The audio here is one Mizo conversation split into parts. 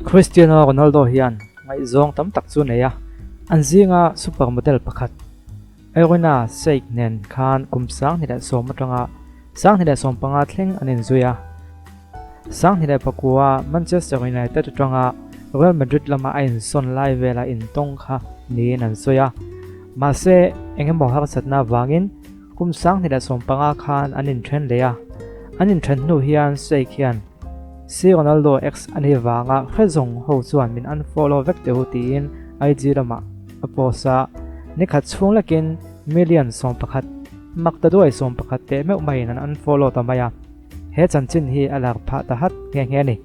Cristiano Ronaldo hian ngaihzawng tam tak chu nei a, an zinga super model pakhat Irina Shayk nen khan kum 2010 atanga 2015 thleng an inzui a. 2009 Manchester United atanga Real Madrid lama a insawn lai vela intawng kha niin an sawi a, mahse engemaw harsatna avangin Kum 2015 khan an inthen leh a, an inthen hnu hian Sheikh hian Si Ronaldo ex a nih vanga hre zawng ho chuan min unfollow vek teh u tiin IG lamah a post a, nikhat chhung lekin million 11, mak ta duai 11 teh meuh maiin an unfollow ta mai a, he chanchin hi a lar phah ta hat nghe nghe a ni.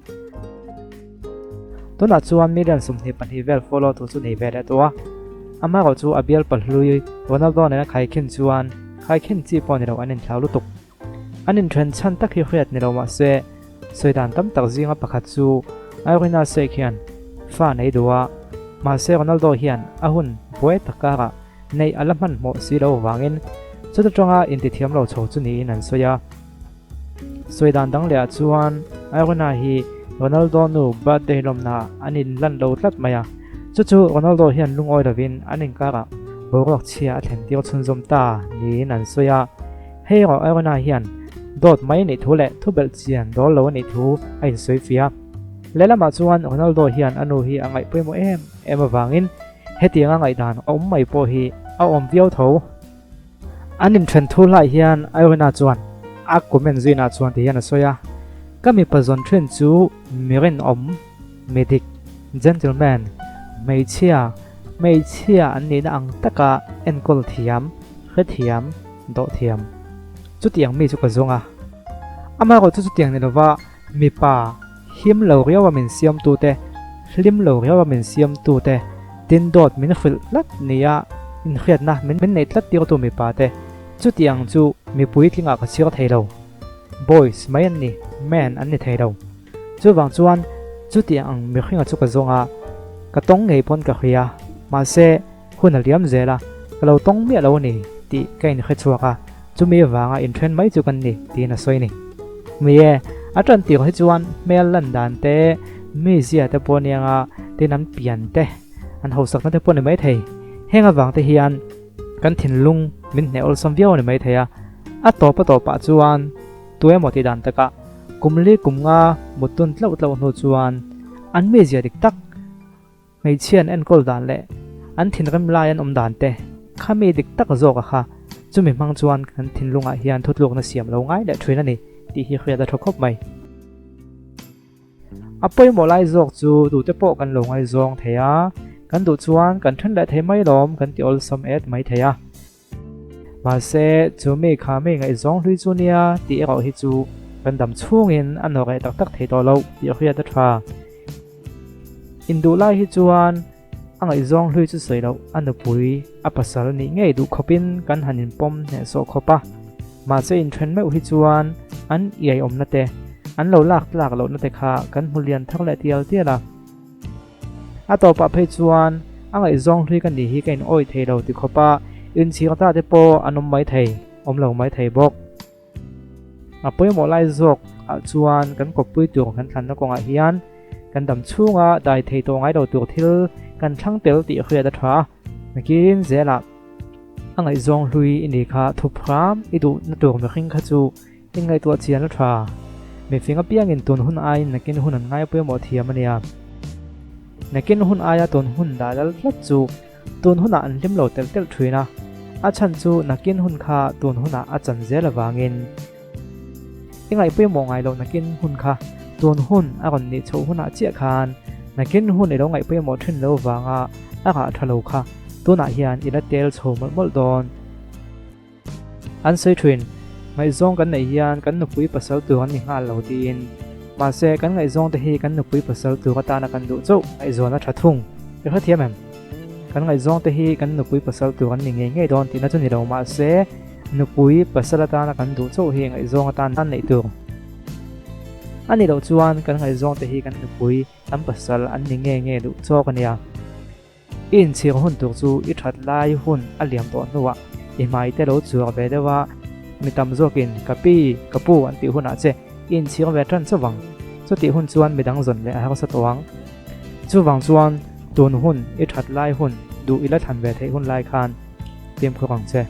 Tunah chuan million 22 vel follow tu chu nei ve leh tawh a, amaherawh chu a bial pahlui Ronaldo nena khaikhin chuan khaikhin chi pawh ni lo an inthlau lutuk. An inthen chhan tak hi hriat ni lo mah se sawi dan tam tak zinga pakhat chu Irina Shayk hian fa nei duh a, mahse Ronaldo hian a hun buai tak karah neih a la hmanhmawh si lo vangin chuta tanga intithiam lo chho chu niin an sawi a. Sawi dan dang leh ah chuan Irina hi Ronaldo nu birthday lawmna an in lan lo tlat mai a, chu chu Ronaldo hian lungawi lovin an inkarah boruak chhia a thlen tir chhunzawm ta niin an sawi a. Hei erawh Irina hian dawt mai a nih thu leh thu belh chian dawl lo a nih thu a insawi fia. Lehlamah chuan Ronaldo hian a nu hi a ngaih pawimawh em em avangin hetianga ngaihdan a awm mai pawh hi a awm viau tho. An inthen thu hlai hian Irina chuan a comment zuinah chuan ti hian a sawi a, Ka mipa zawn thin chu mi rinawm, mi dik, gentleman, hmeichhia, hmeichhia an nihna ang taka enkawl thiam, hrethiam, dawhthiam. Chutiang mi chu ka zawng a. Amaherawh chu chutiang ni lova mipa him lo riaua min siamtute, hlim lo riaua min siamtute, tin dawt min hrilh tlat nia inhriatna min neih tlat tirtu mipa te, chutiang chu mipui tlingah ka chhir thei lo. Boys mai an ni, man an ni thei lo. Chuvang chuan chutiang ang mihringa chu ka zawng a, ka tawng ngei pawn ka hria, mahse hun a liam zel a, ka lo tawng miah lo a ni tih ka inhre chhuak a, chumi avanga inthen mai chu kan ni tiin a sawi a ni. Mi e, a tan tir hi chuan hmel lan dan te, mizia te pawh anianga tin an pian te, an hausakna te pawh a ni maithei. Heng avang te hian kan thinlung min hneh awlsam viau a ni maithei a, a tawp a tawpah chuan tu emaw tih dan takah kum li kum nga mut tun tlauh tlauh hnu chuan an mizia dik tak, Hmeichhia an enkawl dan leh an thinrim lai an awm dan te kha mi dik tak zawk a kha chumi hmang chuan kan thinlungah hian thutlukna siam lo ngai leh thin a ni tih hi hriat a tha khawp mai. A pawimawh lai zawk chu duhte pawh kan lo ngaizawng thei a, kan duh chuan kan then leh thei mai lawm kan ti awlsam et mai thei a. Mahse, chu mi kha mi ngaihzawng hlui chu nia tih erawh hi chu kan dam chhungin a nawr reh tak tak thei tawh loh tih hriat a tha. Induh lai hi chuan a ngaihzawng hlui chu sawi loh a nupui a pasal nih ngei duh khawpin kan han inpawm hnehsawh khawp a. Mahse inthen meuh hi chuan an iaiawmna te, an lo lak tlak lohna te kha kan hmu lian thar leh tial tial a. A tawpah phei chuan a ngaihzawng hlui ka nih hi ka in awih thei lo ti khawp a, inchhir ta te pawh an awm mai thei, awm lo mai thei bawk. A pawimawh lai zawk ah chuan kan kawppui tur kan thlanna kawngah hian kan dam chhunga dai thei tawh ngai lo tur thil kan thlang tel tih hriat a tha. Nakin zelah a ngaihzawng hlui i nih kha thup hram i duhna tur mihring kha chu In ngaihtuah chian a tha. Mifing apiangin tun hun aiin nakin hun an ngai pawimawh thiam a nia. Nakin hun aia tun hun dah lal tlat chu tun hunah an hlim lo telh telh thin a, a chhan chu nakin hun kha tun hunah a chan zel avangin. I ngaih pawimawh ngai loh nakin hun kha tun hun a rawn nih chhoh hunah chiah khan nakin hun i lo ngaih pawimawh thin lo vanga a rah tha lo kha tunah hian i la tel chho mawlh mawlh dawn. An sawi thin, Ngaihzawng kan neih hian kan nupui pasal tur an ni nghal lo tiin. Mahse, kan ngaihzawng te hi kan nupui pasal tur atana kan duh chauh ngaihzawn a tha thung. I hrethiam em? Kan ngaihzawng te hi kan nupui pasal tur an ni ngei ngei dawn tihna chu ni lo mahse, nupui pasal atana kan duh chauh hi ngaihzawng atan an neih tur a nih loh chuan kan ngaihzawng te hi kan nupui kan pasal an ni ngei ngei duh chawk a nia. I inchhir hun tur chu i that lai hun a liam tawh hnuah i hmai te lo chuar ve deuh a, mi tam zawkin ka pi, ka pu an tih hunah che i inchhir ve tan chauh ang. Chutih hun chuan midang zawn leh a harsa tawh ang. Chuvang chuan tun hun i that lai hun duh i la thlan ve theih hun lai khan fimkhur ang che.